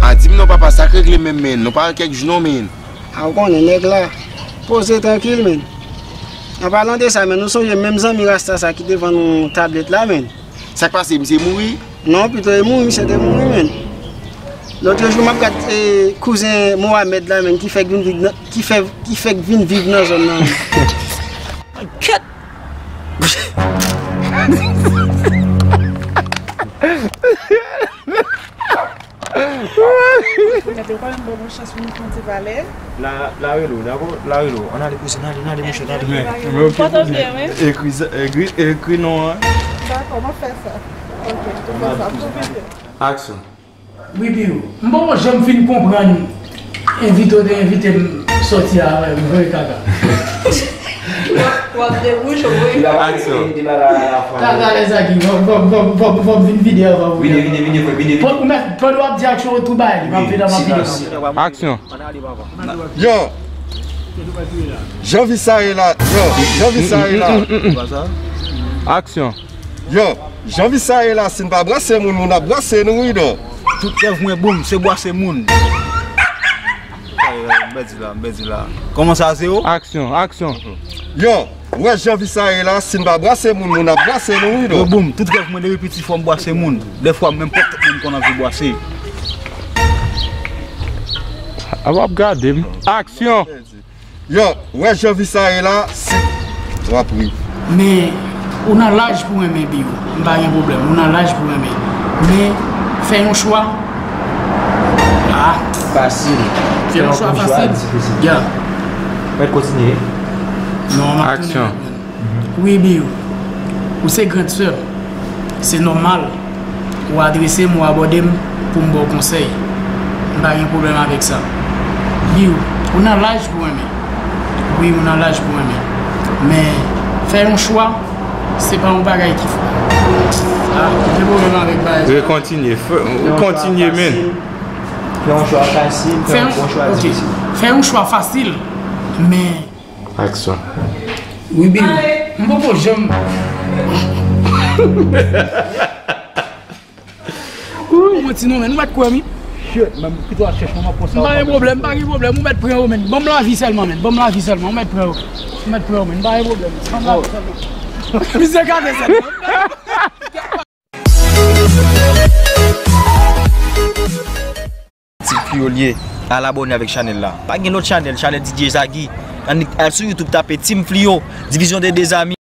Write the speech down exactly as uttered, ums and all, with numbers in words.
A, di m non papa, sa k regle menm, menn? Nou pa wè kèk jou non, menn. A, ou konnen nèg la. Poze trankil, menn. An palan de sa, menn, ou sonje menm zanmi rasta sa ki te vann ou tablèt la, menn? Sa k pase, misye mouri? Non, pito e mouri, misye te mouri, menn. Lòt jou, m ap gad, e, kouzen Mohamed la, menn, ki fèk vin viv nan, ki fè, ki fèk vin viv nan zòn nan, menn. Kèt! Mèt, ou pa menm ban mwen chans pou nou fè yon ti pale. La, la rele w, dakò? La rele w. Ann ale, kouzen, ann ale, ann ale, monchè, ann ale. Mèt, mèt, ok, kouzen. Ekri, ekri, ekri non an. Dakò, m ap fè sa. Ok, m ap fè sa. Aksyon. Wi, Biwo. M poko janm fin konprann envite w te envite m sòti a avè m vre, kaka. W ap, w ap debouche, wi. Aksyon. Kaka, lè sa ki, fò, fò, fò, fò, fò m vin vide anvan ou. Vide, vide, vide, frè, vide, vide. Fò ou mèt, fò w ap di aksyon ou tou bay li, m ap vin anvan pile. Aksyon. Yo. Jan vi sa ye la. Yo, jan vi sa ye la. Aksyon. Yo, jan vi sa ye la, si n pa brase moun, moun ap brase nou, wi, non. Tout rèv mwen, boum, se bwase moun. Ay, ay, m pèdi la, m pèdi la. Kòman sa, Zero? Aksyon, aksyon. Yo, ou wè jan vi sa ye la, si n pa brase moun, moun ap brase nou, wi, non. Yo, boum, tout rèv mwen, depi piti, fò m bwase moun. Dèfwa, menm pòt moun konn anvi bwase. A w ap gade m. Aksyon. Yo, ou wè jan vi sa ye la, si w ap ri. Men, ou nan laj pou renmen, Biwo. M pa gen pwoblèm. Ou nan laj pou renmen. Men, fè yon chwa. Ah. Fasil. Fè yon chwa fasil. Difisil. Ya. Mèt kontinye. Non, m ap tounen. Aksyon. Wi, Biwo. Ou se grand sè m. Se nòmal. Ou adrese m, ou abòde m pou m ba w konsèy. M pa gen pwoblèm avèk sa. Biwo, ou nan laj pou renmen. Wi, ou nan laj pou renmen. Men, fè yon chwa, se pa yon bagay ki fò. Ah, m gen pwoblèm avèk bagay sa. Rekontinye, fè, kontinye, men. Fè yon chwa fasil, fè yon chwa difisil. Fè yon chwa fasil, men Aksyon. Wi, Biwo. M poko janm. Ou manti non, men. Ou mèt kwè m, wi. Shit, men kite w ap chèche mwen, m ap pran sa. M pa gen pwoblèm, m pa gen pwoblèm. Ou mèt pran yo, men. Ban m lavi sèlman, men. Ban m lavi sèlman. Ou mèt pran yo. Ou mèt pran yo, men. M pa gen pwoblèm. Ban m lavi sèlman. Mizè gade sèlman. Ti Fliyo l ye. Al abòne avèk chanèl la. Pa gen lòt chanèl, chanèl D J Zagi. Ann, al sou YouTube, tape Team Fliyo, Division des Deux Amis.